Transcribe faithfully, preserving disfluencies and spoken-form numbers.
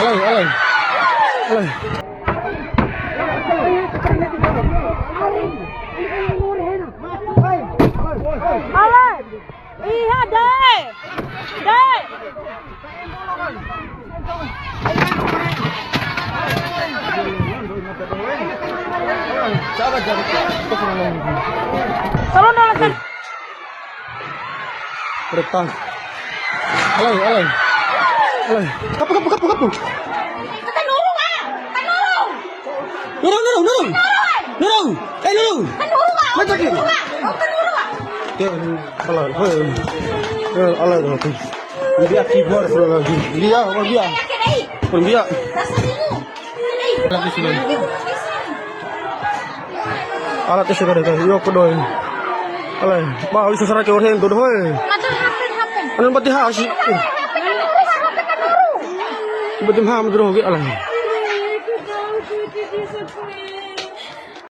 Alai, alai. Alai. Iha, Dae. Dae. Tolong, tolong, tolong. Retang. Alai, alai. Alai. Kapu, kapu, kapu, kapu. Nurung, nurung, nurung. Nurung. Eh, nurung. Macam ni. Ya, alai. Hei. Ya, alai, alai. Dia keyboard lagi. Dia, apa dia? Pun dia. Lagi sini. Alat ese kare kai, yo ko doi. Alai, ba, uli sasara ke orhen to doi. Mata hapen, hapen. Anu bati ha si. Hapen, hapen, hapen, hapen. Bati ha mudro ge alai.